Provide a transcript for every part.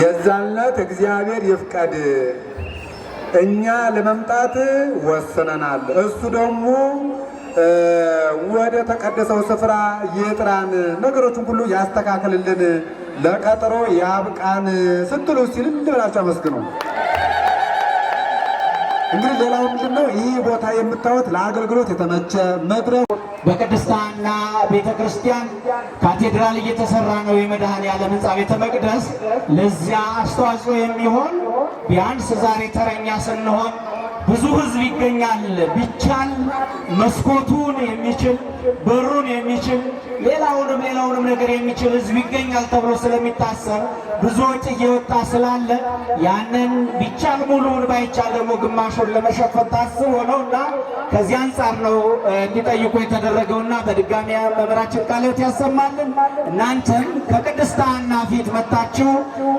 የዛን ዕለት እግዚአብሔር ይፍቀድ፣ እኛ ለመምጣት ወስነናል። እሱ ደግሞ ወደ ተቀደሰው ስፍራ ይጥራን፣ ነገሮችን ሁሉ ያስተካክልልን፣ ለቀጠሮ ያብቃን ስትሉ ሲል ብላችሁ አመስግኑ። እንግዲህ ሌላው ምንድን ነው? ይህ ቦታ የምታዩት ለአገልግሎት የተመቸ መድረክ በቅድስት ሐና ቤተ ክርስቲያን ካቴድራል እየተሰራ ነው። የመድኃኔ ዓለም ሕንፃ ቤተ መቅደስ ለዚያ አስተዋጽኦ የሚሆን ቢያንስ ዛሬ ተረኛ ስንሆን ብዙ ሕዝብ ይገኛል። ቢቻል መስኮቱን የሚችል በሩን የሚችል ሌላውንም ነገር የሚችል ሕዝብ ይገኛል ተብሎ ስለሚታሰብ ብዙ ወጪ እየወጣ ስላለ ያንን ቢቻል ሙሉውን ባይቻል ደግሞ ግማሹን ለመሸፈን ታስቦ ነው እና ከዚህ አንጻር ነው እንዲጠይቁ የተደረገውና በድጋሚ መምህራችን ቃለ ሕይወት ያሰማልን። እናንተም ከቅድስት ሐና ፊት መታችሁ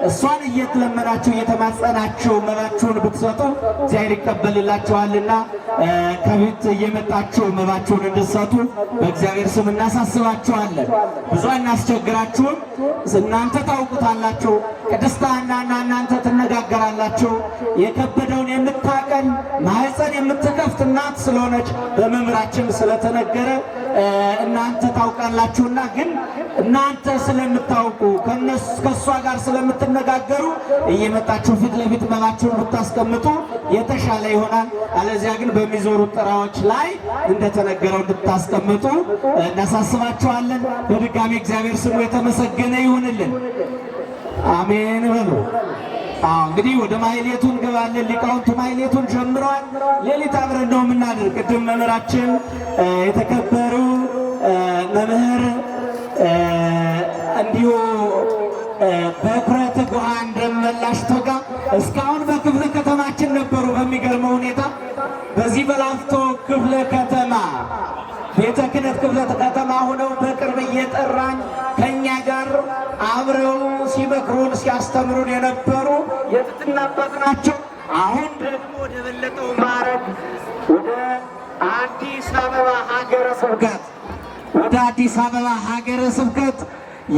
እሷን እየተለመናችሁ እየተማጸናችሁ መባችሁን ብትሰጡ እግዚአብሔር ይቀበልላችኋልና ከቤት እየመጣችሁ መባችሁን እንድትሰጡ በእግዚአብሔር ስም እናሳስባችኋለን። ብዙ አናስቸግራችሁም። እናንተ ታውቁታላችሁ። ቅድስት ሐናና እናንተ ትነጋገራላችሁ። የከበደውን የምታቀል ማህፀን የምትከፍት እናት ስለሆነች በመምህራችን ስለተነገረ እናንተ ታውቃላችሁና፣ ግን እናንተ ስለምታውቁ ከእሷ ጋር ስለምትነጋገሩ እየመጣችሁ ፊት ለፊት መባችሁን ብታስቀምጡ የተሻለ ይሆናል። አለዚያ ግን በሚዞሩ ጥራዎች ላይ እንደተነገረው እንድታስቀምጡ እናሳስባችኋለን። በድጋሚ እግዚአብሔር ስሙ የተመሰገነ ይሁንልን። አሜን በሉ። አዎ እንግዲህ ወደ ማህሌቱ እንገባለን። ሊቃውንቱ ማህሌቱን ጀምረዋል። ሌሊት አብረን ነው የምናድር። ቅድም መምህራችን የተከበሩ መምህር እንዲሁ በኩረ ትጉሃን ደመላሽ ቶጋ እስካሁን በክፍለ ከተማችን ነበሩ። በሚገርመው ሁኔታ በዚህ በላፍቶ ክፍለ ከተማ ቤተ ክህነት ክፍለ ከተማ ሆነው በቅርብ እየጠራን ከኛ ጋር አብረው ሲመክሩን ሲያስተምሩን የነበሩ የትትና አባት ናቸው። አሁን ደግሞ ወደ በለጠው ማዕረግ ወደ አዲስ አበባ ሀገረ ስብከት ወደ አዲስ አበባ ሀገረ ስብከት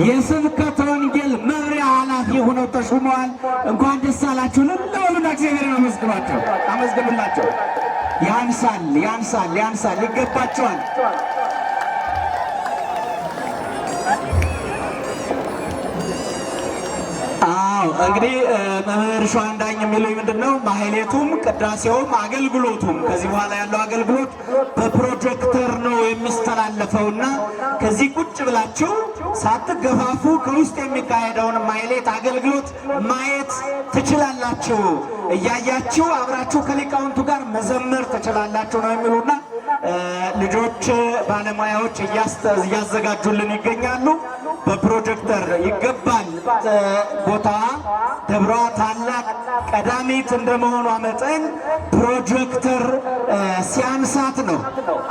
የስብከተ ወንጌል መምሪያ ኃላፊ ሆነው ተሹመዋል። እንኳን ደስ አላችሁ። ለሁሉና እግዚአብሔርን አመስግኗቸው፣ አመስግኑላቸው። ያንሳል፣ ያንሳል፣ ያንሳል፣ ይገባቸዋል። አዎ እንግዲህ መምህር ሸዋንዳኝ የሚሉኝ ምንድን ነው? ማህሌቱም ቅዳሴውም አገልግሎቱም ከዚህ በኋላ ያለው አገልግሎት በፕሮጀክተር ነው የሚስተላለፈውና ከዚህ ቁጭ ብላችሁ ሳትገፋፉ ከውስጥ የሚካሄደውን ማህሌት አገልግሎት ማየት ትችላላችሁ። እያያችሁ አብራችሁ ከሊቃውንቱ ጋር መዘመር ትችላላችሁ ነው የሚሉና ልጆች ባለሙያዎች እያዘጋጁልን ይገኛሉ። በፕሮጀክተር ይገባል። ቦታ ደብሯ ታላቅ ቀዳሚት እንደመሆኗ መጠን ፕሮጀክተር ሲያንሳት ነው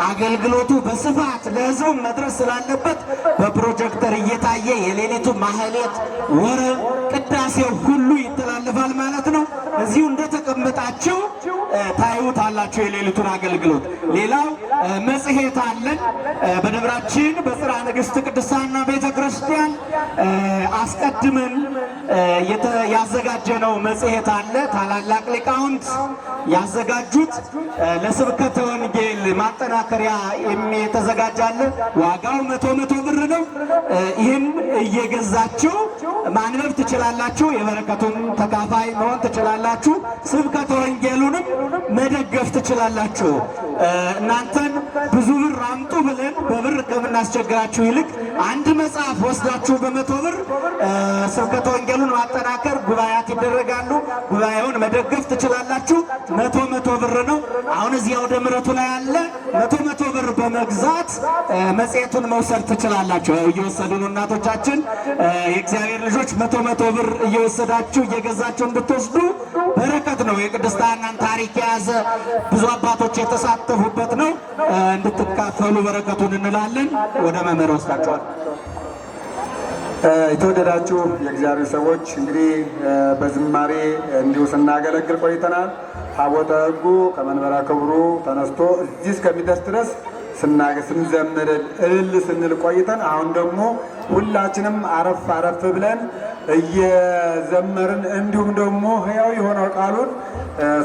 አገልግሎቱ በስፋት ለሕዝቡ መድረስ ስላለበት በፕሮጀክተር እየታየ የሌሊቱ ማህሌት፣ ወረብ፣ ቅዳሴው ሁሉ ይተላለፋል ማለት ነው። እዚሁ እንደተቀመጣችሁ ታዩታላችሁ የሌሊቱን አገልግሎት። ሌላው መጽሔት አለን። በደብራችን በጽርሐ ንግሥት ቅድስት ሐና ቤተ ክርስቲያን አስቀድመን ያዘጋጀነው መጽሔት አለ። ታላላቅ ሊቃውንት ያዘጋጁት ለስብከተ ወንጌል ማጠናከሪያ የተዘጋጃለ። ዋጋው 100 100 ብር ነው። ይህን እየገዛችሁ ማንበብ ትችላላችሁ። የበረከቱን ተካፋይ መሆን ትችላላችሁ። ስብከተ ወንጌሉንም መደገፍ ትችላላችሁ። እናንተን ብዙ ብር አምጡ ብለን በብር ከምናስቸግራችሁ ይልቅ አንድ መጽሐፍ ወስዳችሁ በ100 ብር ስብከተ ወንጌሉን ማጠናከር ጉባኤያት ይደረጋሉ። ጉባኤውን መደገፍ ትችላላችሁ። 100 100 ብር ነው። አሁን እዚህ አውደ ምሕረቱ ላይ አለ። 100 100 ብር በመግዛት መጽሔቱን መውሰድ ትችላላችሁ። እየወሰዱ ነው እናቶቻችን፣ የእግዚአብሔር ልጆች 100 100 ብር እየወሰዳችሁ እየገዛችሁ እንድትወስዱ በረከት ነው። የቅድስት ሐናን ታሪክ የያዘ ብዙ አባቶች የተሳተፉበት ነው። እንድትካፈሉ በረከቱን እንላለን። ወደ መምህር ወስዳቸዋል። የተወደዳችሁ የእግዚአብሔር ሰዎች እንግዲህ በዝማሬ እንዲሁ ስናገለግል ቆይተናል። ታቦተ ሕጉ ከመንበረ ክብሩ ተነስቶ እዚህ እስከሚደርስ ድረስ ስንዘምር እልል ስንል ቆይተን አሁን ደግሞ ሁላችንም አረፍ አረፍ ብለን እየዘመርን እንዲሁም ደግሞ ሕያው የሆነው ቃሉን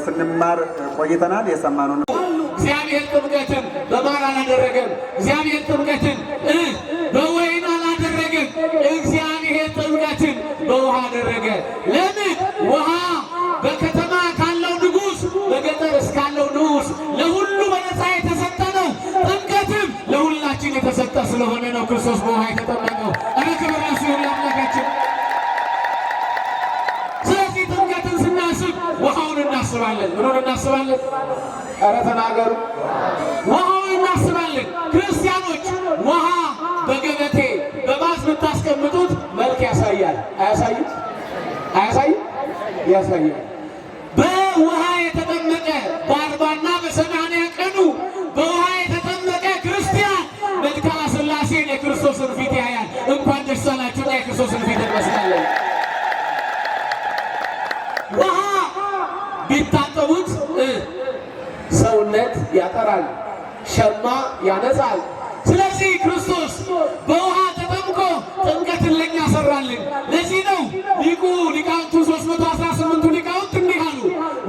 ስንማር ቆይተናል። የሰማነውን እግዚአብሔር ጥምቀትን በማር አላደረገም። እግዚአብሔር ጥምቀትን በወይን አላደረገም። እግዚአብሔር ጥምቀትን በውሃ አደረገ። ለምን? ውሃ በከተማ ካለው ንጉሥ በገጠር እስካለው ንዑስ ለሁሉ በነፃ የተሰጠ ነው። ጥምቀትም ለሁላችን የተሰጠ ስለሆነ ነው ክርስቶስ በውሃ የተጠመቀው። ኧረ ክብር ለእሱ ይሁን ለአምላካችን። ስለዚህ ጥምቀትን ስናስብ ውሃውን እናስባለን። ምኑን እናስባለን? ኧረ ተናገሩ። ውሃውን እናስባለን። ክርስቲያኖች ውሃ በገበቴ በባስ ብታስቀምጡት መልክ ያሳያል። አያሳይም? አያሳይም? ያሳያል። በውሃ የተጠመቀ በ40ና በ80 ቀኑ በውሃ የተጠመቀ ክርስቲያን መልክዓ ሥላሴን የክርስቶስን ፊት ያያል። እንኳን ደስ አላችሁ። የክርስቶስን ፊት እንመስላለን። ውሃ ቢታጠቡት ሰውነት ያጠራል፣ ሸማ ያነጻል። ስለዚህ ክርስቶስ በውሃ ተጠምቆ ጥምቀትን ለኛ ሰራልን። ለዚህ ነው ሊቁ ሊቃውንቱ 318ቱ ሊቃውንት እንዲህ አሉ፣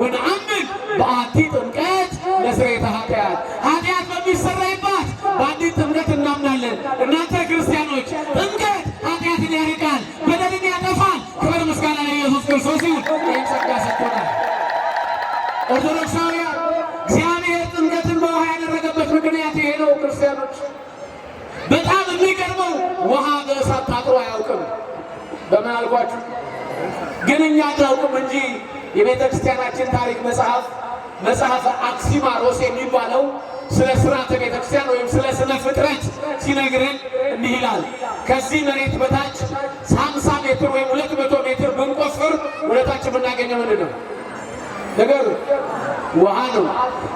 ወነአምን በአቲ ጥምቀት ለስርየተ ኃጢአት፣ ኃጢአት በሚሰራይባት በአንዲት ጥምቀት እናምናለን። እናንተ ክርስቲያኖች ጥምቀት ኃጢአትን ያርቃል፣ በደልን ያጠፋል። ክብር ምስጋና ለኢየሱስ ክርስቶስ ይሁን። ይህን ጸጋ ሰጥቶናል። ኦርቶዶክሳውያን እግዚአብሔር ጥምቀትን በውሃ ያደረገበት ምክንያት ይሄ ነው። ክርስቲያኖች በጣም የሚገርመው ውሃ በእሳት ታጥሮ አያውቅም። በምን አልኳችሁ? ግን እኛ አናውቅም እንጂ የቤተ ክርስቲያናችን ታሪክ መጽሐፍ መጽሐፈ አክሲማሮስ የሚባለው ስለ ስርዓተ ቤተ ክርስቲያን ወይም ስለ ስነ ፍጥረት ሲነግረን እንዲህ ይላል። ከዚህ መሬት በታች 50 ሜትር ወይም 200 ሜትር ብንቆፍር ወደታች የምናገኘው ምንድን ነው? ነገሩ ውሃ ነው።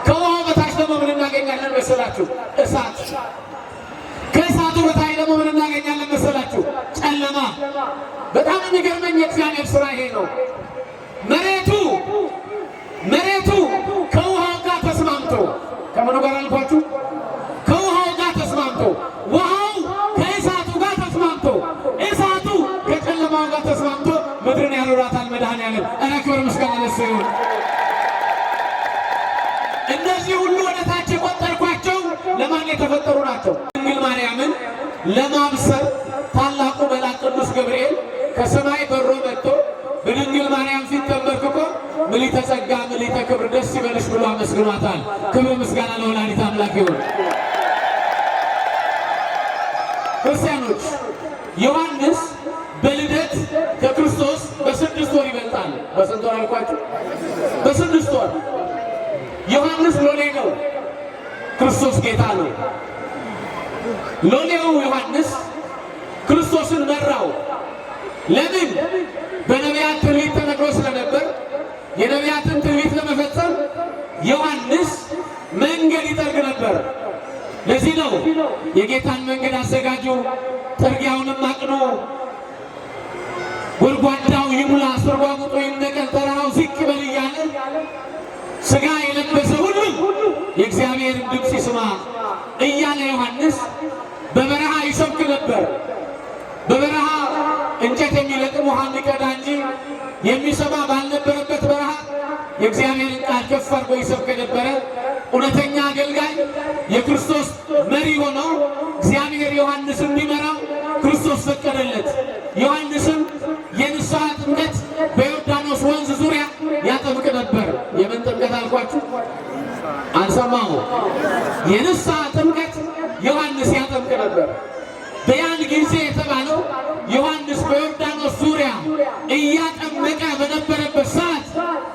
ከውሃው በታች ደግሞ ምን እናገኛለን መሰላችሁ? እሳት። ከእሳቱ በታች ደግሞ ምን እናገኛለን መሰላችሁ? ጨለማ። በጣም የሚገርመኝ የእግዚአብሔር ስራ ይሄ ነው። መሬቱ መሬቱ ከውሃው ጋር ተስማምቶ፣ ከምኑ ጋር አልኳችሁ? ከውሃው ጋር ተስማምቶ፣ ውሃው ከእሳቱ ጋር ተስማምቶ፣ እሳቱ ከጨለማው ጋር ተስማምቶ ምድርን ያኖራታል መድኃኔዓለም። ኧረ ክብር ምስጋና ለእሱ ይሁን። እነዚህ ሁሉ ወደ ታች የቆጠርኳቸው ለማን የተፈጠሩ ናቸው? ድንግል ማርያምን ለማብሰር ታላቁ መልአክ ቅዱስ ገብርኤል ከሰማይ በሮ መጥቶ በድንግል ማርያም ፊት ተንበርክኮ ምልዕተ ጸጋ ምልዕተ ክብር ደስ ይበልሽ ብሎ አመስግኗታል። ክብር ምስጋና ለወላዲተ አምላክ ይሁን። ክርስቲያኖች ዮሐንስ በልደት ከክርስቶስ በ6 ወር ይበልጣል። በስንት ወር አልኳችሁ? በ6 ወር። ዮሐንስ ሎሌ ነው፣ ክርስቶስ ጌታ ነው። ሎሌው ዮሐንስ ክርስቶስን መራው። ለምን? በነቢያት ትንቢት ተነግሮ ስለነበር የነቢያትን ትንቢት ለመፈጸም ዮሐንስ መንገድ ይጠርግ ነበር። ለዚህ ነው የጌታን መንገድ አዘጋጁ፣ ጥርጊያውንም አቅኑ፣ ጎድጓዳው ይሙላ፣ ስርጓጉጡ ይነቀል፣ ተራራው ዝቅ ይበል እያለ ሥጋ የለበሰ ሁሉ የእግዚአብሔርን ድምፅ ይስማ እያለ ዮሐንስ በበረሃ ይሰብክ ነበር። በበረሃ እንጨት የሚለቅም ውሃ የሚቀዳ እንጂ የሚሰማ ባልነበረበት በረሃ የእግዚአብሔርን ቃል ከፍ አድርጎ ይሰብክ የነበረ እውነተኛ አገልጋይ የክርስቶስ መሪ ሆኖ እግዚአብሔር ዮሐንስን እንዲመራው ክርስቶስ ፈቀደለት። ዮሐንስም የንስሐ ጥምቀት በዮርዳኖስ ወንዝ ዙሪያ ያጠምቅ ነበር። የምን ጥምቀት አልኳችሁ? አልሰማሁም። የንስሐ ጥምቀት ዮሐንስ ያጠምቅ ነበር። በያን ጊዜ የተባለው ዮሐንስ በዮርዳኖስ ዙሪያ እያጠመቀ በነበረበት ሰዓት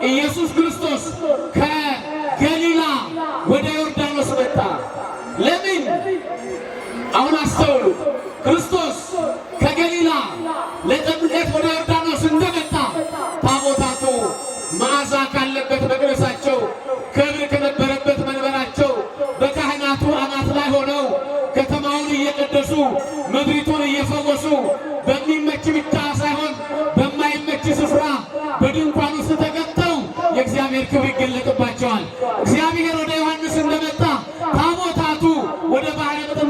ኢየሱስ ክርስቶስ ከገሊላ ወደ ዮርዳኖስ መጣ። ለምን? አሁን አስተውሉ። ክርስቶስ ከገሊላ ለጥምቀት ወደ ዮርዳኖስ እንደመጣ ታቦታቱ መዓዛ ካለበት መቅደሳቸው፣ ክብር ከነበረበት መንበራቸው በካህናቱ አናት ላይ ሆነው ከተማውን እየቀደሱ ምድሪቱን እየፈወሱ በሚመች ብቻ ሳይሆን በማይመች ስፍራ በድንኳን ውስጥ ተገብተው የእግዚአብሔር ክብር ይገለጥባቸዋል። እግዚአብሔር ወደ ዮሐንስ እንደመጣ ታቦታቱ ወደ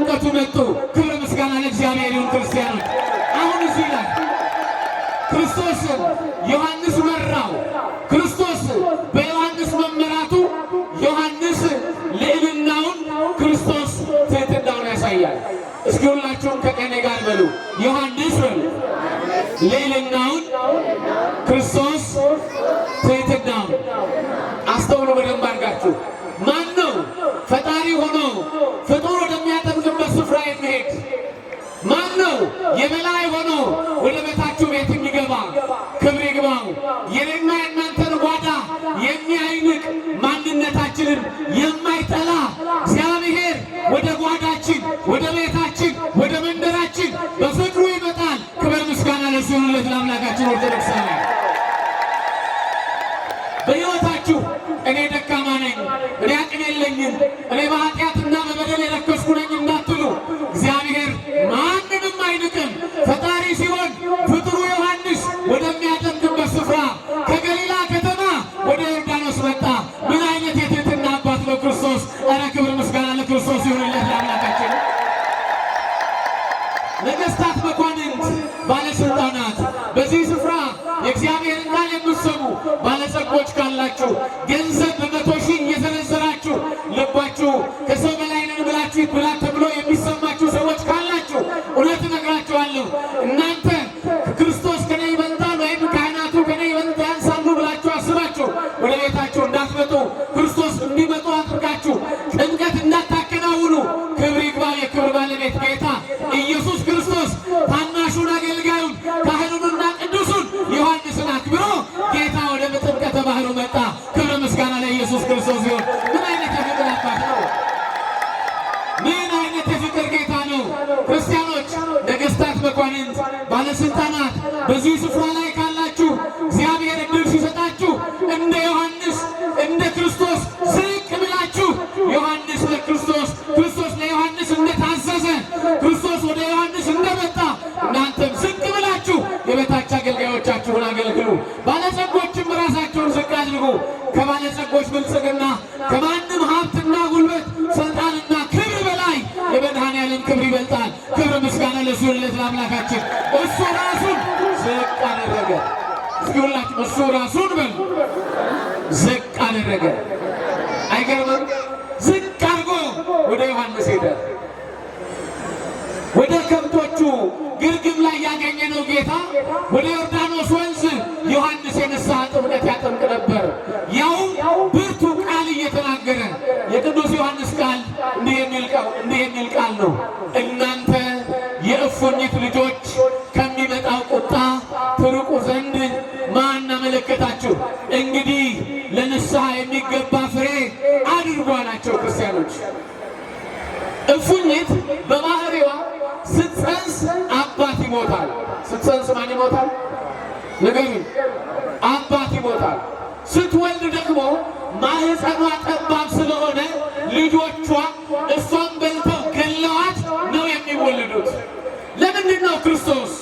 ጥምቀቱ መጡ። ክብር ምስጋና ለእግዚአብሔር ይሁን። ክርስቲያኖች አሁን እዚህ ላይ ክርስቶስ ዮሐንስ መራው። ክርስቶስ በዮሐንስ መመራቱ ዮሐንስ ልዕልናውን፣ ክርስቶስ ትሕትናውን ያሳያል። እስኪ ሁላችሁም ከቀኔ ጋር በሉ፣ ዮሐንስ በሉ ልዕልናውን፣ ክርስቶስ ትሕትናውን። አስተውሉ በደንብ አድርጋችሁ። ማን ነው ፈጣሪ ሆኖ ፍጡር ወደሚያጠምቅበት ስፍራ የሚሄድ? ማን ነው የበላይ ሆኖ ወደ በታችሁ ቤት የሚገባ? ክብር ይግባው። የኔና የእናንተን ጓዳ የሚያይንቅ፣ ማንነታችንን የማይጠላ እግዚአብሔር ወደ ጓዳችን፣ ወደ ቤታችን፣ ወደ መንደራችን በፍቅሩ ይመጣል። ክብር ምስጋና ለእሱ ይሁንለት ለአምላካችን። ኦርቶዶክሳውያን፣ በሕይወታችሁ እኔ ደካማ ነኝ፣ እኔ አቅም የለኝም፣ እኔ በኃጢአትና በበደል የረከስኩ ነኝ እንዳትሉ፣ እግዚአብሔር ማንንም አይንቅም። ፈጣሪ ሲሆን ፍጡሩ ዮሐንስ ወደሚያጠምቅበት ስፍራ ከገሊላ ከተማ ወደ ዮርዳኖስ መጣ። ምን አይነት የትህትና አባት ነው ክርስቶስ! ኧረ ክብር ምስጋና ለክርስቶስ ይሁንለት ለአምላካችን። ነገሥታት፣ መኳንንት፣ ባለስልጣናት፣ በዚህ ስፍራ የእግዚአብሔርን ቃል የምትሰሙ ባለጸጎች ካላችሁ፣ ገንዘብ በ100,000 እየዘረዘራችሁ ልባችሁ ከሰው በላይ ነን ብላችሁ ብላ ተብሎ የሚሰማችሁ ሰዎች ካላችሁ፣ እውነት እነግራችኋለሁ፣ እናንተ ክርስቶስ ከኔ ይበልጣል ወይም ካህናቱ ከኔ ይበልጥ ያንሳሉ ብላችሁ አስባችሁ ወደ ቤታችሁ እንዳትመጡ፣ ክርስቶስ እንዲመጡ አድርጋችሁ ጥምቀት እንዳታከናውኑ። ክብር ይግባ የክብር ባለቤት ጌታ ኢየሱስ ክርስቶስ ታናሹን አገልጋዩን ካህኑንና ቅዱሱን ዮሐንስን አክብሮ ጌታ ወደ ጥምቀተ ባህሩ መጣ። ክብር ምስጋና ለኢየሱስ ክርስቶስ ይሁን። ምን አይነት የፍቅር አባት ነው! ምን አይነት የፍቅር ጌታ ነው! ክርስቲያኖች፣ ነገሥታት፣ መኳንንት፣ ባለስልጣናት፣ በዚህ ስፍራ ላይ ካላችሁ እግዚአብሔር ዕድል ሲሰጣችሁ እንደ ዮሐንስ፣ እንደ ክርስቶስ ዝቅ ብላችሁ፣ ዮሐንስ ለክርስቶስ፣ ክርስቶስ ለዮሐንስ እንደታዘዘ፣ ክርስቶስ ወደ ዮሐንስ እንደመጣ፣ እናንተም ዝቅ ብላችሁ የበታች አገልጋዮቻችሁን አገልግሉ። ባለጸጎችም ራሳቸውን ዝቅ አድርጉ። ከባለጸጎች ብልጽግና፣ ከማንም ሀብትና ጉልበት፣ ስልጣንና ክብር በላይ የመድኃኔዓለም ክብር ይበልጣል። ክብር ምስጋና ለእሱ ይሁንለት ለአምላካችን። እሱ ራሱን ዝቅ አደረገ። እስኪ ሁላችሁ እሱ ራሱን በሉ ዝቅ አደረገ። አይገርምም? ዝቅ አድርጎ ወደ ዮሐንስ ሄደ። ወደ ከብቶቹ ግርግም ላይ ያገኘነው ጌታ ወደ ዮርዳኖስ ወንዝ ዮሐንስ የንስሐ ጥምቀት ያጠምቅ ነበር። ያውም ብርቱ ቃል እየተናገረ። የቅዱስ ዮሐንስ ቃል እንዲህ የሚል ቃል ነው። እናንተ የእፉኝት ልጆች፣ ከሚመጣው ቁጣ ትርቁ ዘንድ ማን አመለከታችሁ? እንግዲህ ለንስሐ የሚገባ ፍሬ አድርጉ አላቸው። ክርስቲያኖች፣ እፉኝት በባህሪዋ ስትጸንስ አባት ይሞታል። ስትጸንስ ማን ይሞታል? ንገሩኝ። አባት ይሞታል። ስትወልድ ደግሞ ማህፀኗ ጠባብ ስለሆነ ልጆቿ እሷን በልተው ገለዋት ነው የሚወለዱት። ለምንድን ነው ክርስቶስ፣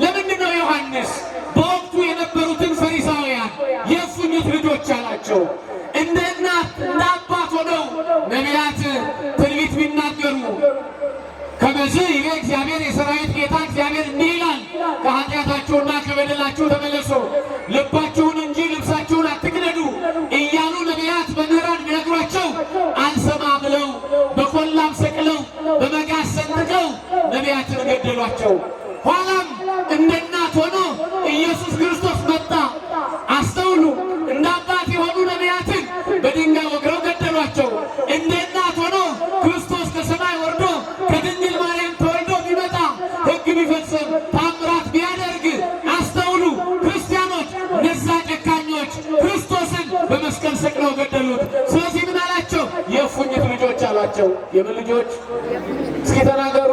ለምንድን ነው ዮሐንስ በወቅቱ የነበሩትን ፈሪሳውያን የእፉኝት ልጆች አላቸው? እንደ እናት እንደ አባት ሆነው ነቢያት ትንቢት ቢናገሩ፣ ከመዝ ይቤ እግዚአብሔር፣ የሰራዊት ጌታ እግዚአብሔር እንዲህ ይላል፣ ከኃጢአታችሁና ከበደላችሁ ተመለሱ፣ ልባችሁን እንጂ ልብሳችሁን አትቅደዱ እያሉ ነቢያት መምህራን ቢነግሯቸው አልሰማ ብለው በቆላም ሰቅለው በመጋዝ ሰንጥቀው ነቢያትን ገደሏቸው። ኋላም እንደ እናት ሆኖ ኢየሱስ ክርስቶስ መጣ። አስተውሉ። እንደ አባት የሆኑ ነቢያትን በድንጋይ ወግረው ገደሏቸው። እንደ እናት ሆኖ ክርስቶስ ከሰማይ ወርዶ ከድንግል ማርያም ተወልዶ ቢመጣ፣ ሕግ ቢፈጽም፣ ታምራት ቢያደርግ፣ አስተውሉ ክርስቲያኖች፣ እነዛ ጨካኞች ክርስቶስን በመስቀል ሰቅለው ገደሉት። ስለዚህ ምን አላቸው? የእፉኝት ልጆች አሏቸው። የምን ልጆች? እስኪ ተናገሩ።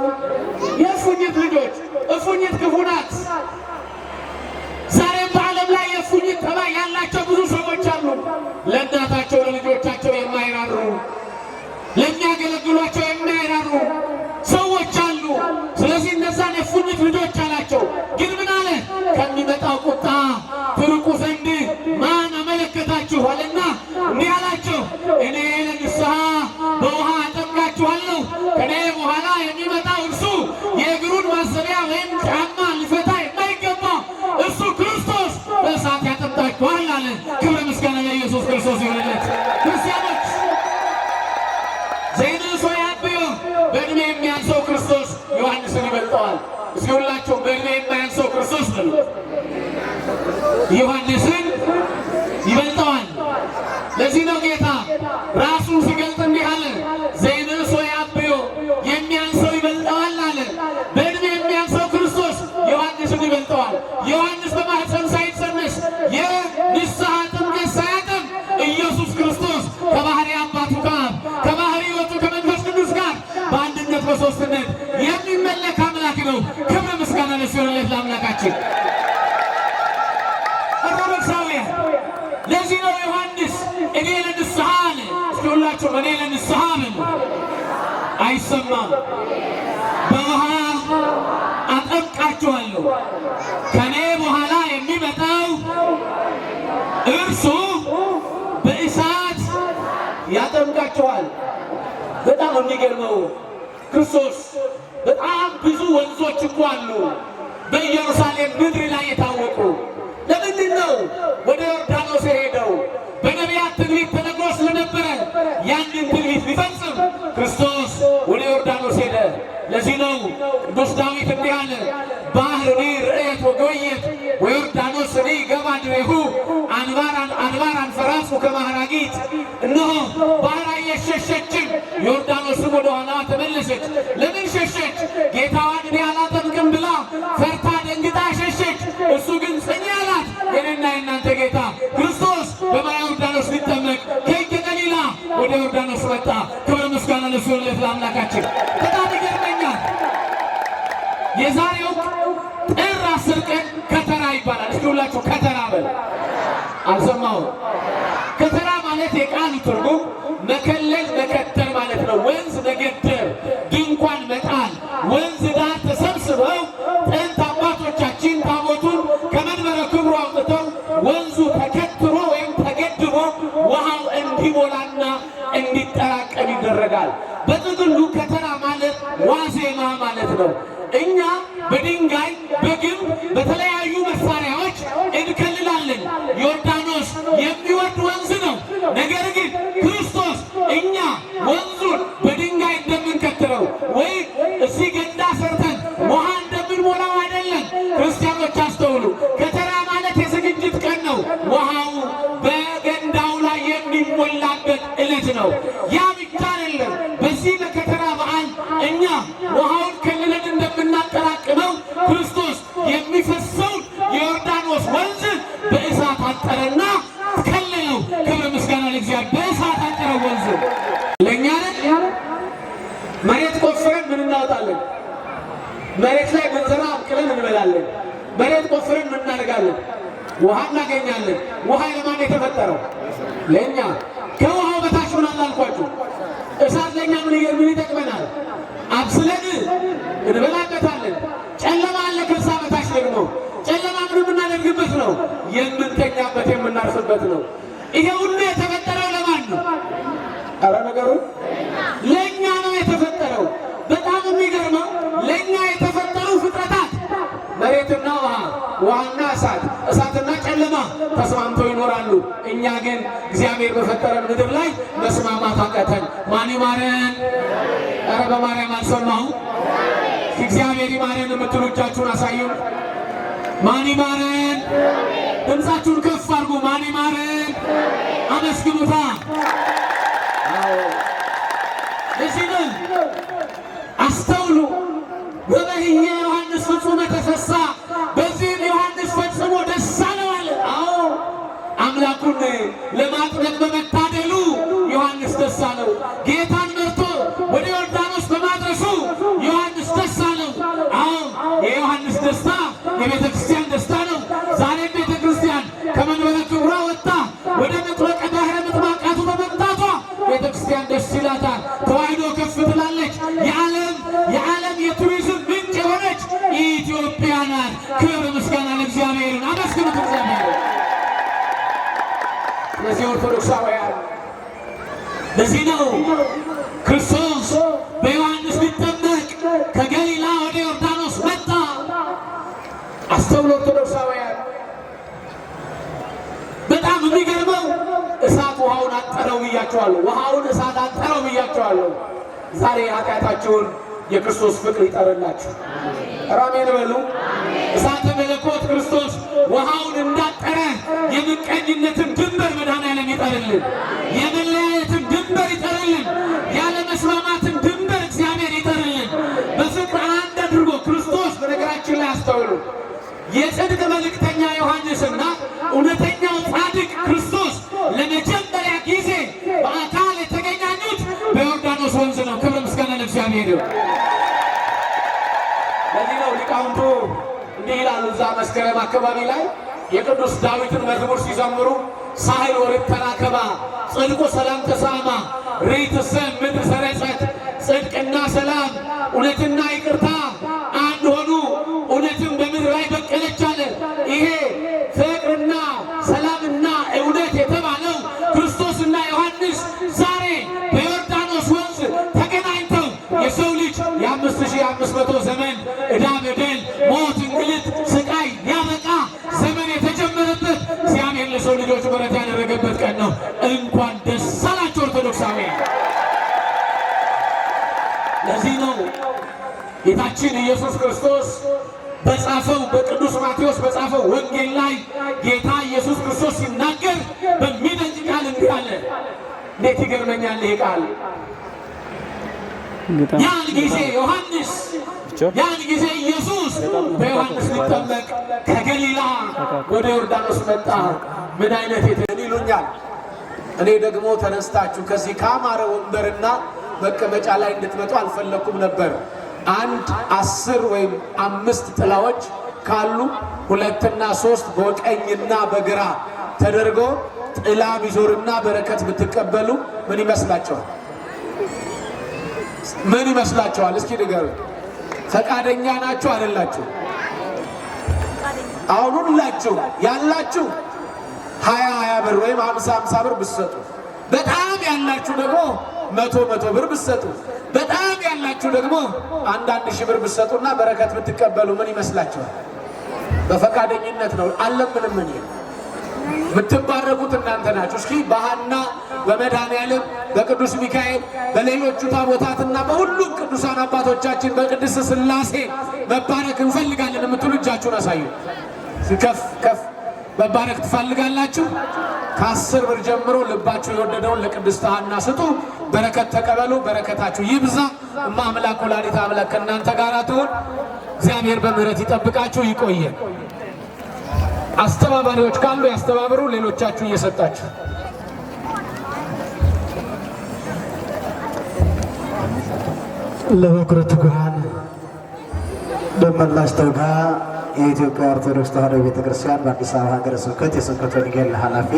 የእፉኝት ልጆች። እፉኝት ክፉ ናት። ዛሬም በዓለም ላይ የእፉኝት ጠባይ ያላቸው ብዙ ሰዎች አሉ። ለእናታቸው ለልጆቻቸው የማይራሩ፣ ለሚያገለግሏቸው የማይራሩ ሰዎች አሉ። ስለዚህ እነዛን የእፉኝት ልጆች አላቸው። ግን ምን አለ? ከሚመጣው ቁጣ ትርቁ ዘንድ ማን አመለከታችሁ አለና እንዲህ አላቸው፣ እኔ ለንስሐ በውሃ አጠምቃችኋለሁ፣ ከኔ በኋላ የሚመጣው እርሱ የእግሩን ማሰሪያ ወይም ጫማ ሊፈታ የማይገባ እርሱ ክርስቶስ በእሳት ያጠምቃችኋል አለ። ክብር ምስጋና ለኢየሱስ ክርስቶስ ይሁንለት። ክርስቲያኖች፣ ዘይንእሶ ያብዮ፣ በዕድሜ የሚያንሰው ክርስቶስ ዮሐንስን ይበልጠዋል። እስኪ ሁላችሁም በዕድሜ የማያንሰው ክርስቶስ በሉ። ዮሐንስን ይበልጠዋል። ለዚህ ነው ጌታ ራሱን ሲገልጥ እንዲህ አለ፣ ዘይንእሶ ያብዮ፣ የሚያንሰው ይበልጠዋል አለ። በዕድሜ የሚያንሰው ክርስቶስ ዮሐንስን ይበልጠዋል። ዮሐንስ በማኅፀን ሳይጸነስ፣ የንስሐ ጥምቀት ሳያጠምቅ ኢየሱስ ክርስቶስ ከባህሪ አባቱ ከአብ፣ ከባህሪ ሕይወቱ ከመንፈስ ቅዱስ ጋር በአንድነት በሦስትነት የሚመለክ አምላክ ነው። ክብር ምስጋና ለእሱ ይሁንለት ለአምላካችን። ኦርቶዶክሳውያን፣ ለዚህ ነው ዮሐንስ እኔ ለንስሐ አለ። እስኪ ሁላችሁም እኔ ለንስሐ በሉ። አይሰማም። በውሃ አጠምቃችኋለሁ፣ ከኔ በኋላ የሚመጣው እርሱ በእሳት ያጠምቃችኋል። በጣም የሚገርመው ክርስቶስ በጣም ብዙ ወንዞች እኮ አሉ በኢየሩሳሌም ምድር ላይ የታወቁ። ለምንድን ነው ወደ ዮርዳኖስ የሄደው? በነቢያት ትንቢት ተነግሮ ስለነበረ ያንን ትንቢት ሊፈጽም ክርስቶስ ወደ ዮርዳኖስ ሄደ። ለዚህ ነው ቅዱስ ዳዊት እንዲህ አለ፣ ባህርኒ ርእየት ወጎየት ወዮርዳኖስኒ ገብአ ድኅሬሁ አንባር አንፈራጹ ከመ ሐራጊት። እነሆ ባህር አየች ሸሸችም፣ ዮርዳኖስም ወደ ኋላ ተመለሰች። ለምን ሸሸች? ጌታዋን እኔ አላጠምቅም ብላ ፈርታ ደንግጣ ሸሸች። እሱ ግን ጽኚ አላት። የኔና የእናንተ ጌታ ክርስቶስ በማየ ዮርዳኖስ ሊጠመቅ ከገሊላ ወደ ዮርዳኖስ መጣ። ክብር ምስጋና ለእሱ ይሁንለት ለአምላካችን። በጣም ይገርመኛል። የዛሬው ጥር 10 ቀን ከተራ ይባላል። እስኪ ሁላችሁ ከተራ በል። አልሰማሁም። ከተራ ማለት የቃሉ ትርጉም መከለል፣ መከተር ማለት ነው። ወንዝ መገደር፣ ድንኳን መጣል፣ ወንዝ ዳር ተሰብስበው ጥንት አባቶቻችን ታቦቱን ከመንበረ ክብሩ አውጥተው ወንዙ ተከትሮ ወይም ተገድቦ ውሃው እንዲሞላና እንዲጠራቀም ይደረጋል። በጥቅሉ ከተራ ማለት ዋዜማ ማለት ነው። እኛ በድንጋይ፣ በግንብ፣ በተለያዩ መሳሪያዎች እንከልላለን። ዮርዳኖስ የሚወርድ ወንዝ ነው። ነገር ግን ክርስቶስ እኛ ወንዙን በድንጋይ እንደምንከትረው ወይም እዚህ ገንዳ ሰርተን ውሃ እንደምንሞላው አይደለም። ክርስቲያኖች አስተውሉ። ከተራ ማለት የዝግጅት ቀን ነው። ውሃው በገንዳው ላይ የሚሞላበት ዕለት ነው። ያ ብቻ አይደለም። በዚህ በከተራ በዓል እኛ ውሃውን ከልለን እንደምናጠራቅመው ክርስቶስ የሚፈሰውን የዮርዳኖስ ወንዝ በእሳት አጠረና ከለለው። ክብር ምስጋና ለእግዚአብሔር። በእሳት አጠረው ወንዙ። ለእኛ መሬት ቆፍረን ምን እናወጣለን? መሬት ላይ ብንዘራ አብቅለን እንበላለን። መሬት ቆፍረን ምን እናደርጋለን? ውሃ እናገኛለን። ውሃ ለማን የተፈጠረው? ለእኛ። ከውሃው በታች ምን አለ አልኳችሁ? እሳት ለእኛ ምን ምን ይጠቅመናል? አብስለን እንበላበታለን። ጨለማ አለ። ከዛ በታች ደግሞ ጨለማ ምን የምናደርግበት ነው? የምንተኛበት፣ የምናርፍበት ነው። ይሄ ሁሉ የተፈጠረው ለማን ነው? ኧረ ነገሩ ለእኛ ነው የተፈጠረው። በጣም የሚገርመው ለእኛ የተፈጠሩ ፍጥረታት መሬትና ውሃ፣ ውሃና እሳት፣ እሳትና ጨለማ ተስማምተው ይኖራሉ። እኛ ግን እግዚአብሔር በፈጠረን ምድር ላይ መስማማት አቀተን። ማን ይማረን? ኧረ በማርያም አልሰማሁም። እግዚአብሔር ይማረን የምትሉ እጃችሁን አሳዩን። ማን ይማረን? ድምፃችሁን ከፍ አድርጉ። ማን ይማረን? አመስግኑታ። ለዚህ ነው አስተውሉ። ወበህየ ዮሐንስ ፍጹመ ተፈሳ፣ በዚህም ዮሐንስ ፈጽሞ ደስ አለው አለ። አዎ፣ አምላኩን ለማጥመቅ በመታደሉ ዮሐንስ ደስ አለው። ጌታን መርቶ ወደ ዮርዳኖስ በማድረሱ ዮሐንስ ደስ አለው። አዎ፣ የዮሐንስ ደስታ የቤተ ክርስቲያን ደስታ ነው። ዛሬም ቤተ ክርስቲያን ከመንበረ ክብሯ ወጥታ ወደ ምጥመቀ ባህረ ምጥማቃቱ በመምጣቷ ቤተ ክርስቲያን ደስ ይላታል። ተዋሕዶ ከፍ ትላለች። የዓለም የቱሪዝም ምንጭ የሆነች ኢትዮጵያ ናት። ክብር ምስጋና ለእግዚአብሔር። አመስግኑት እግዚአብሔር። ስለዚህ ኦርቶዶክሳውያን፣ ለዚህ ነው ክርስቶስ በዮሐንስ ሊጠመቅ ከገሊላ ወደ ዮርዳኖስ መጣ። አስተውሎ ኦርቶዶክሳውያን፣ በጣም የሚገርመው እሳት ውሃውን አጠረው ብያቸዋለሁ። ውሃውን እሳት አጠረው ብያቸዋለሁ። ዛሬ ኃጢአታችሁን የክርስቶስ ፍቅር ይጠርላችሁ። አሜን በሉ። እሳተ መለኮት ክርስቶስ ውሃውን እንዳጠረ የምቀኝነትን ድንበር መድኃኔዓለም ይጠርልን። የመለያየትን ድንበር ይጠርልን። ያለመስማማትን ድንበር እግዚአብሔር ይጠርልን። በፍቅር አንድ አድርጎ ክርስቶስ፣ በነገራችን ላይ አስተውሉ፣ የጽድቅ መልእክተኛ ዮሐንስና እውነተኛው ጻድቅ ክርስቶስ ለመጀመሪያ ጊዜ በአካል የተገናኙት በዮርዳኖስ ወንዝ ነው። ክብር ምስጋና ለእግዚአብሔር ይሁን። ለዚህ ነው ሊቃውንቱ እንዲህ ይላሉ። እዛ መስከረም አካባቢ ላይ የቅዱስ ዳዊትን መዝሙር ሲዘምሩ ሣህል ወርኅት ተራከባ ጽድቅ ወሰላም ተሳማ ርኅትሰ ምድር ሰረጸት፣ ጽድቅና ሰላም እውነትና ይቅርታ አንድ ሆኑ፣ እውነትም በምድር ላይ በቀለች አለ። ይሄ ፍቅርና ሰላምና እውነት የተባለው ክርስቶስና ዮሐንስ ዛሬ በዮርዳኖስ ወንዝ ተገናኝተው የሰው ልጅ የ5500 ዘመን ዕዳ፣ በደል፣ ሞት፣ እንግልት፣ ስቃይ ያበቃ ዘመን የተጀመረበት፣ እግዚአብሔር ለሰው ልጆች ምሕረት ያደረገበት ቀን ነው። እንኳን ደስ አላችሁ ኦርቶዶክሳውያን። ለዚህ ነው ጌታችን ኢየሱስ ክርስቶስ በጻፈው፣ በቅዱስ ማቴዎስ በጻፈው ወንጌል ላይ ጌታ ኢየሱስ ክርስቶስ ሲናገር በሚደንቅ ቃል እንዲህ አለ። እንዴት ይገርመኛል ይሄ ቃል! ያን ጊዜ ዮሐንስ፣ ያን ጊዜ ኢየሱስ በዮሐንስ ሊጠመቅ ከገሊላ ወደ ዮርዳኖስ መጣ። ምን አይነት ምን ይሉኛል? እኔ ደግሞ ተነስታችሁ ከዚህ ካማረ ወንበርና መቀመጫ ላይ እንድትመጡ አልፈለኩም ነበር። አንድ 10 ወይም 5 ጥላዎች ካሉ ሁለትና ሶስት በቀኝና በግራ ተደርጎ ጥላ ቢዞርና በረከት ብትቀበሉ ምን ይመስላችኋል? ምን ይመስላችኋል? እስኪ ንገሩ። ፈቃደኛ ናችሁ አይደላችሁ? አሁን ሁላችሁ ያላችሁ 20 20 ብር ወይም 50 50 ብር ብትሰጡ፣ በጣም ያላችሁ ደግሞ 100 100 ብር ብትሰጡ፣ በጣም ያላችሁ ደግሞ አንዳንድ ሺህ ብር ብትሰጡና በረከት ብትቀበሉ ምን ይመስላችኋል? በፈቃደኝነት ነው። አለምንም እኔ፣ የምትባረኩት እናንተ ናችሁ። እስኪ በሐና፣ በመድኃኔዓለም፣ በቅዱስ ሚካኤል፣ በሌሎቹ ታቦታትና በሁሉም ቅዱሳን አባቶቻችን በቅድስት ሥላሴ መባረክ እንፈልጋለን የምትሉ እጃችሁን አሳዩ። ከፍ ከፍ። መባረክ ትፈልጋላችሁ? ከ10 ብር ጀምሮ ልባችሁ የወደደውን ለቅድስት ሐና ስጡ። በረከት ተቀበሉ። በረከታችሁ ይብዛ። እማ አምላክ ወላዲተ አምላክ ከእናንተ ጋር ትሁን። እግዚአብሔር በምሕረት ይጠብቃችሁ። ይቆየን። አስተባባሪዎች ካሉ ያስተባብሩ። ሌሎቻችሁ እየሰጣችሁ። ለበኩረ ትጉሃን ደመላሽ ተጋ፣ የኢትዮጵያ ኦርቶዶክስ ተዋሕዶ ቤተክርስቲያን በአዲስ አበባ ሀገረ ስብከት የስብከተ ወንጌል ኃላፊ፣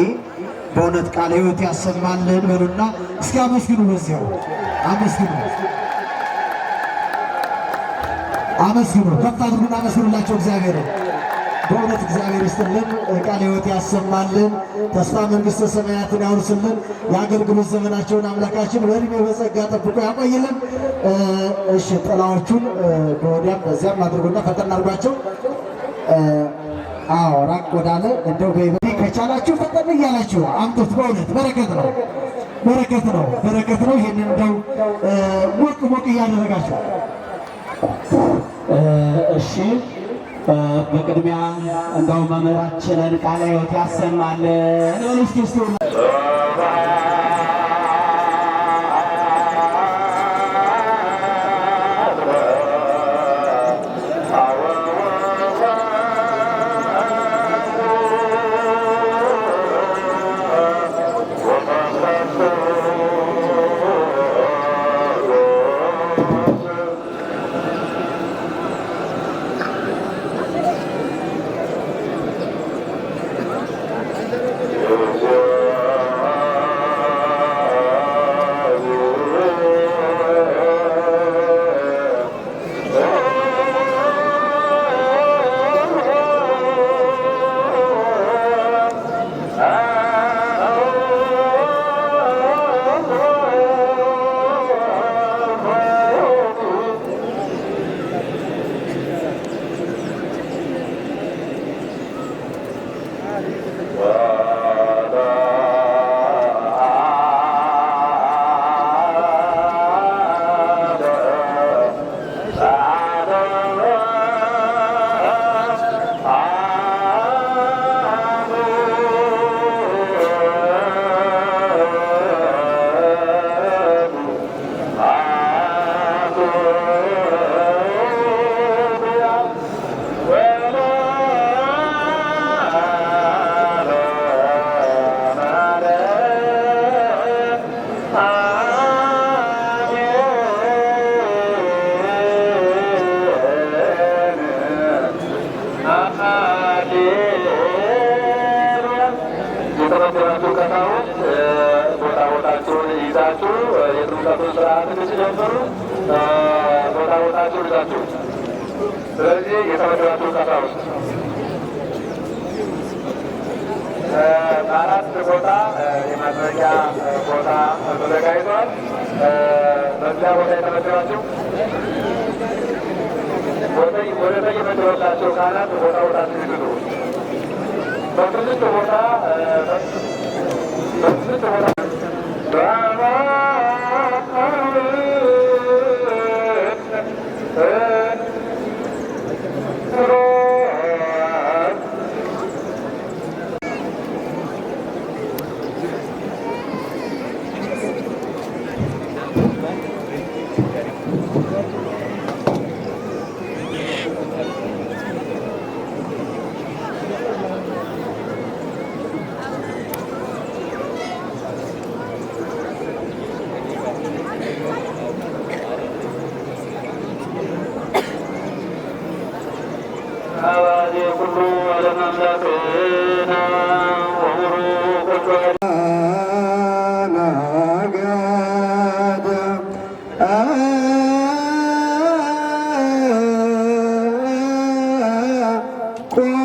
በእውነት ቃለ ሕይወት ያሰማልን በሉና እስኪ አመስግኑ። በዚያው አመስግኑ፣ አመስግኑ፣ ከፍ አድርጉና አመስግኑላቸው እግዚአብሔርን። በእውነት እግዚአብሔር ይስጥልን፣ ቃለ ሕይወት ያሰማልን፣ ተስፋ መንግሥተ ሰማያትን ያውርስልን፣ የአገልግሎት ዘመናቸውን አምላካችን በዕድሜ በጸጋ ጠብቆ ያቆይልን። እሺ፣ ጥላዎቹን በወዲያም በዚያም አድርጉና ፈጠን አድርጓቸው። አዎ፣ ራቅ ወዳለ እንደው ከቻላችሁ ፈጠን እያላችሁ አምጡት። በእውነት በረከት ነው፣ በረከት ነው፣ በረከት ነው። ይህንን እንደው ሞቅ ሞቅ እያደረጋችሁ። እሺ፣ በቅድሚያ እንደው መምህራችንን ቃለ ሕይወት ያሰማልን በሉ እስኪ እስኪ። Yeah. የተመደባችሁ ቀሳውስት ቦታ ቦታችሁን ይዛችሁ የጥምቀቱን ስርዓት እንድትጀምሩ ቦታ ቦታችሁን ይዛችሁ፣ ስለዚህ የተመደባችሁ ቀሳውስት በአራት ቦታ የማድረጊያ ቦታ ተዘጋጅቷል። በዚያ ቦታ የተመደባችሁ ወደ ተየመደበላቸው ካህናት ቦታ ቦታችሁ ይዙ። በስድስት ቦታ ቆመ።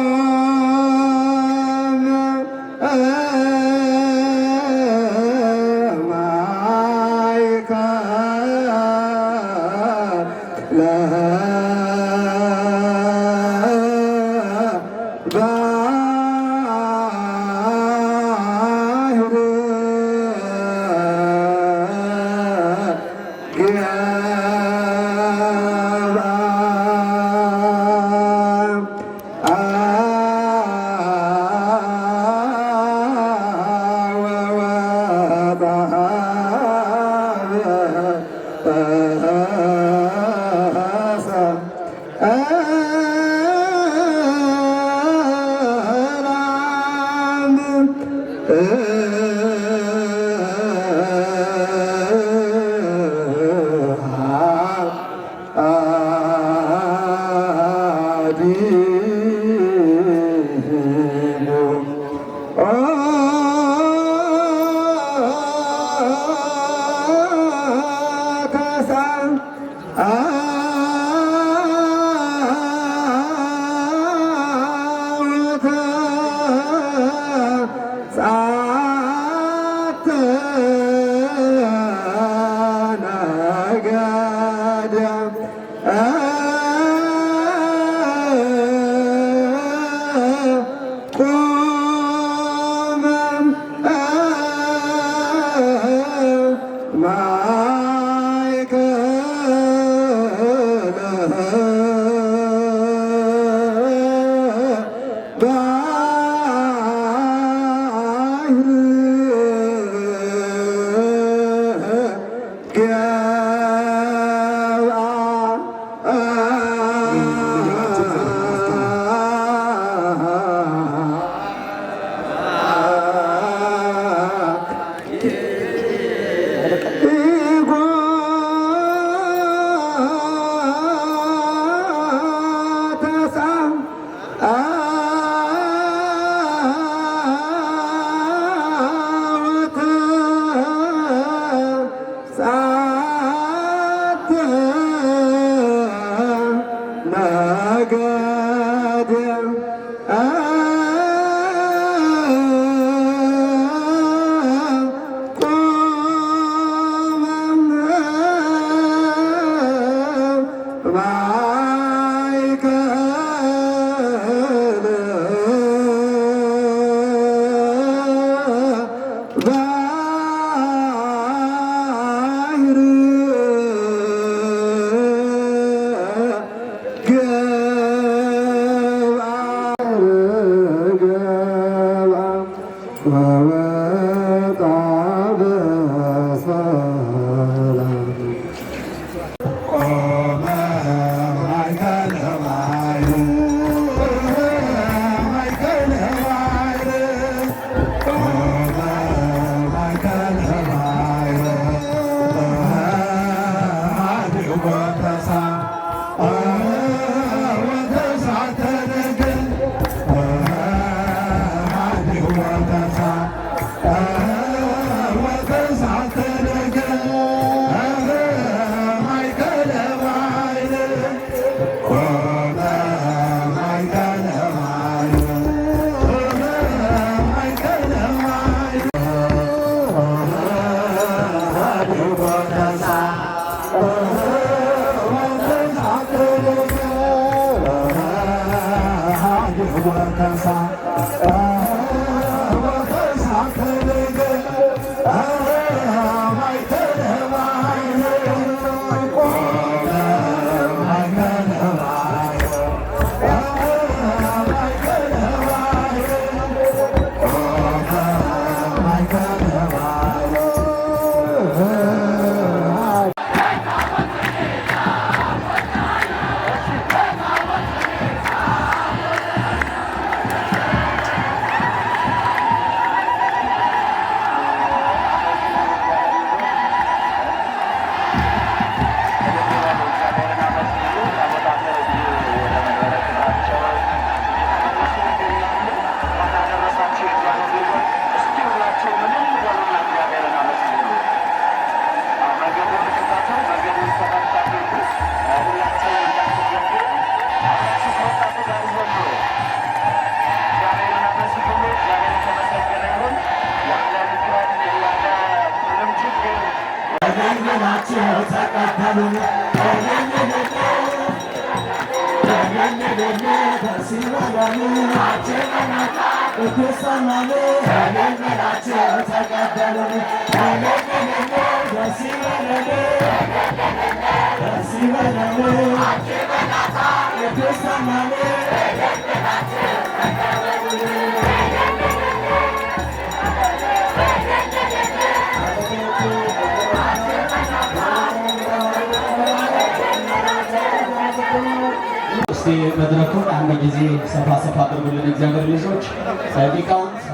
እስቲ መድረኩን አንድ ጊዜ ሰፋ ሰፋ አድርጉልን። እግዚአብሔር ልጆች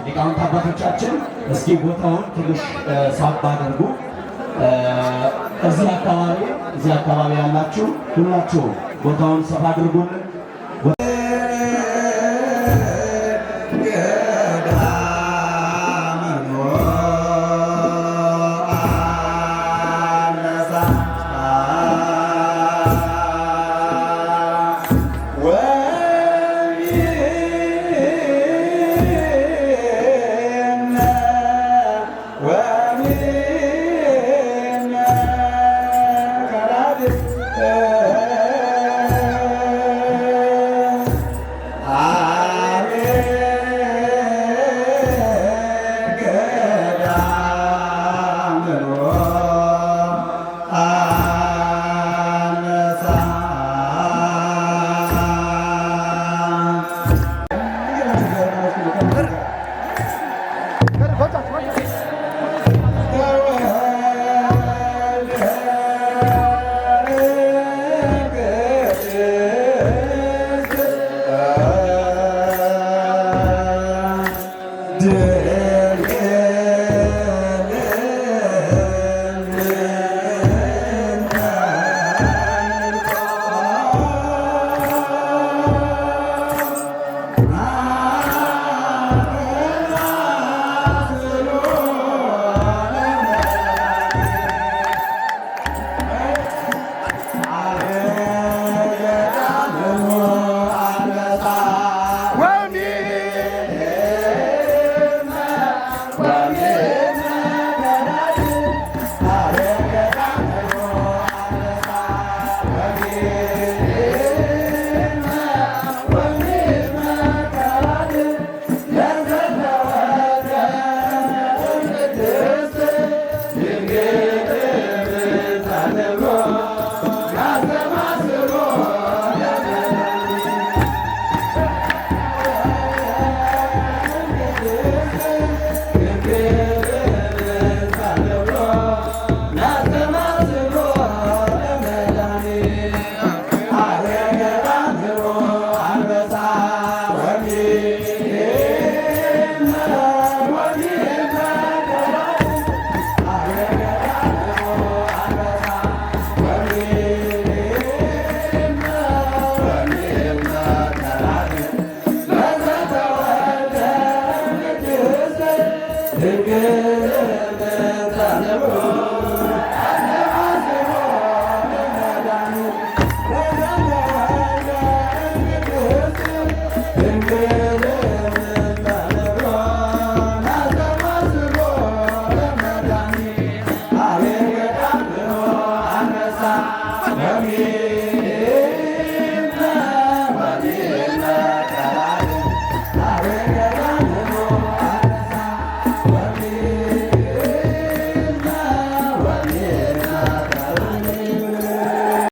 ሊቃውንት አባቶቻችን እስኪ ቦታውን ትንሽ ሳብ አድርጉ። እዚህ አካባቢ ያላችሁ ሁላችሁ ቦታውን ሰፋ አድርጉልን።